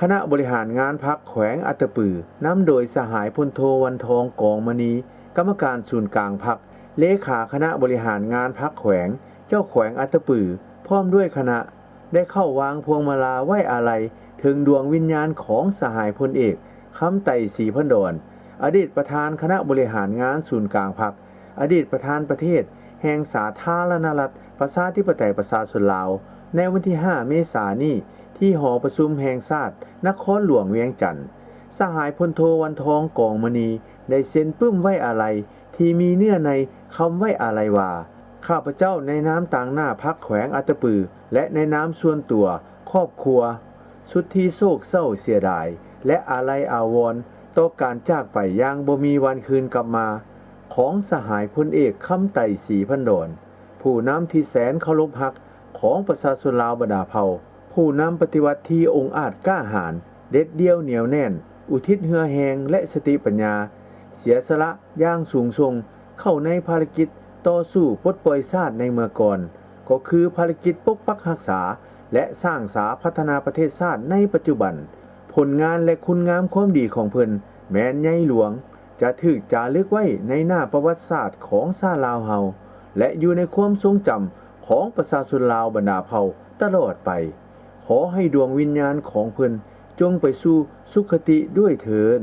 ຄະນະບໍລິຫານງານພັກແຂວງອັດຕະປື ນຳໂດຍສະຫາຍພົນໂທ ວັນທອງ ກອງມະນີ ກຳມະການສູນກາງພັກ, ເລຂາຄະນະບໍລິຫານງານພັກແຂວງ, ເຈົ້າແຂວງອັດຕະປື ພ້ອມດ້ວຍຄະນະ ໄດ້ເຂົ້າວາງພວງມາລາໄວ້ອາໄລເຖິງດວງວິນຍານຂອງສະຫາຍພົນເອກ ຄຳໄຕ ສີພັນດອນ ອະດີດປະທານຄະນະບໍລິຫານງານສູນກາງພັກ, ອະດີດປະທານປະເທດແຫ່ງສາທາລະນະລັດ ປະຊາທິປະໄຕ ປະຊາຊົນລາວ ໃນວັນທີ ຫ້າ ເມສານີ້ ທີ່ຫໍປະຊຸມແຫ່ງຊາດ ນະຄອນຫຼວງວຽງຈັນ. ສະຫາຍພົນໂທ ວັນທອງ ກອງມະນີ ໄດ້ເຊັນປຶ້ມໄວ້ອາໄລ ທີ່ມີເນື້ອໃນຄຳໄວ້ອາໄລວ່າ ຂ້າພະເຈົ້າໃນນາມຕາງໜ້າພັກແຂວງອັດຕະປື ແລະ ໃນນາມສ່ວນຕົວ, ຄອບຄົວ ສຸດທີ່ໂສກເສົ້າເສຍດາຍ ແລະ ອາໄລອາວອນຕໍ່ການຈາກໄປຢ່າງບໍ່ມີວັນຄືນກັບມາ ຂອງສະຫາຍພົນເອກ ຄຳໄຕ ສີພັນດອນ ຜູ້ນຳທີ່ແສນເຄົາລົບຮັກຂອງປະຊາຊົນລາວບັນດາເຜົ່າ, ຜູ້ນຳປະຕິວັດທີ່ອົງອາດກ້າຫານ, ເດັດດ່ຽວໜຽວແໜ້ນ, ອຸທິດເຫື່ອແຮງ ແລະ ສະຕິປັນຍາ ເສຍສະຫຼະຢ່າງສູງສົ່ງເຂົ້າໃນພາລະກິດຕໍ່ສູ້ປົດປ່ອຍຊາດໃນເມື່ອກ່ອນ, ກໍຄືພາລະກິດປົກປັກຮັກສາ ແລະ ສ້າງສາພັດທະນາປະເທດຊາດໃນປັດຈຸບັນ. ຜົນງານ ແລະ ຄຸນງາມຄວາມດີຂອງເພິ່ນແມ່ນໃຫຍ່ຫຼວງ, ຈະຖືກຈາລຶກໄວ້ໃນໜ້າປະຫວັດສາດຂອງຊາດລາວເຮົາ ແລະ ຢູ່ໃນຄວາມຊົງຈຳຂອງປະຊາຊົນລາວບັນດາເຜົ່າຕະຫຼອດໄປ. ຂໍໃຫ້ດວງວິນຍານຂອງເພິ່ນຈົ່ງໄປສູ່ສຸຄະຕິດ້ວຍເທີ້ນ.